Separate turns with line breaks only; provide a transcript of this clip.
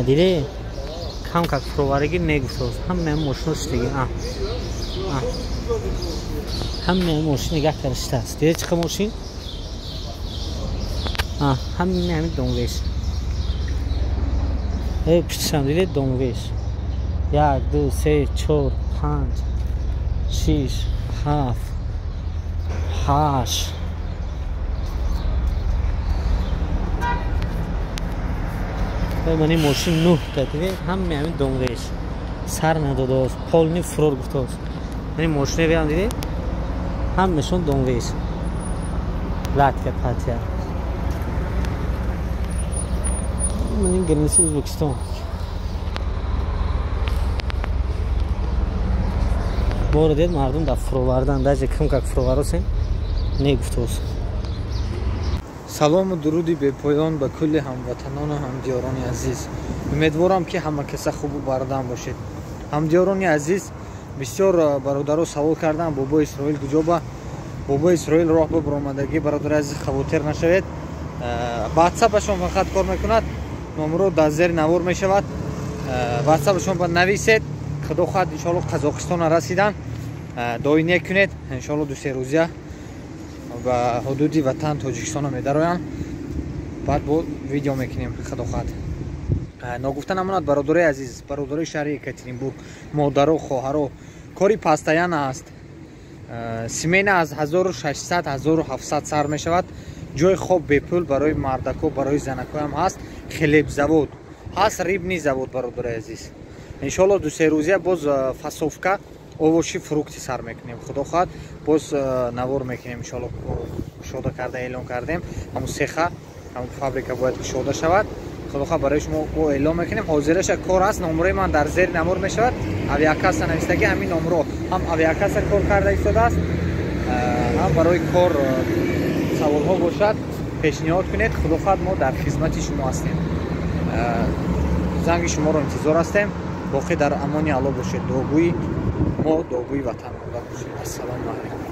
Диде кам как фуроваригӣ негуфтааст. Ҳамаи мошино шидаги. Ҳамаи мошин нигоҳ карда шидааст. Диде чӣ қадр мошин? Ҳамаи ҳамин донвеш. Пишташам диде донвеш. 1 2 3 4 5 6 7 8. Мани мошин 9 та диде ҳамаи ҳамин донвеш. Сар надодааст, полни фурор гуфтааст. Мани мошине биам диде ҳамашон донвеш. Латка патия. Мани граница Ӯзбекистон. Бора дед мардум дар фуровардан, даже кам как фуроваросен негуфтааст.
Салому дуруди бепоён ба кулли ҳамватанону ҳамдиёрони азиз. Умедворам, ки ҳама каса хубу бардам бошед. Ҳамдиёрони азиз, бисёр бародаро савол карданд, бобои Исроил куҷо ба? Бобои Исроил роҳ ба баромадагӣ, бародари азиз, хавотир нашавед. Ватсапашон фақат кор мекунад, номро дар зери навор мешавад. Ватсапашон ба нависед. Худо хоҳад, иншоалло Қазоқистона расидан. Доине кунед, иншоалло 2-3 рӯза ба ҳудуди ватан Тоҷикистона медароянд. Баъд бо видео мекунем, худо хоҳад. Ногуфта намонад, бародарои азиз, бародарои шаҳри Екатеринбург, модаро, хоҳаро, кори пастаян аст. Смена аз 1600 1700 сар мешавад. Ҷои хоб бепул барои мардако, барои занакоям ҳаст. Хлебзавод ҳаст, рыбный завод, бародарои азиз. Иншоалло 2-3 рӯза боз фасовка овоши фрукти сар мекунем, худо хоҳад, боз навор мекунем, иншоалло. Кушода карда эълон кардем, ҳамун сеха, ҳамун фабрика бояд кушода шавад. Худо хоҳад, барои шумо бо эълон мекунем. Ҳозираша кор аст, номрои ман дар зери навор мешавад. Авиакасса навистагӣ, ҳамин номро ҳам авиакасса кор карда истодааст, ҳам барои кор саволҳо бошад пешниҳод кунед. Худо хоҳад, мо дар хизмати шумо ҳастем. Занги шуморо интизор ҳастем. Боқӣ дар амони Алло бошед. Дуогӯи мо, дуогӯи ватан модар бошед. Ассалому алайкум.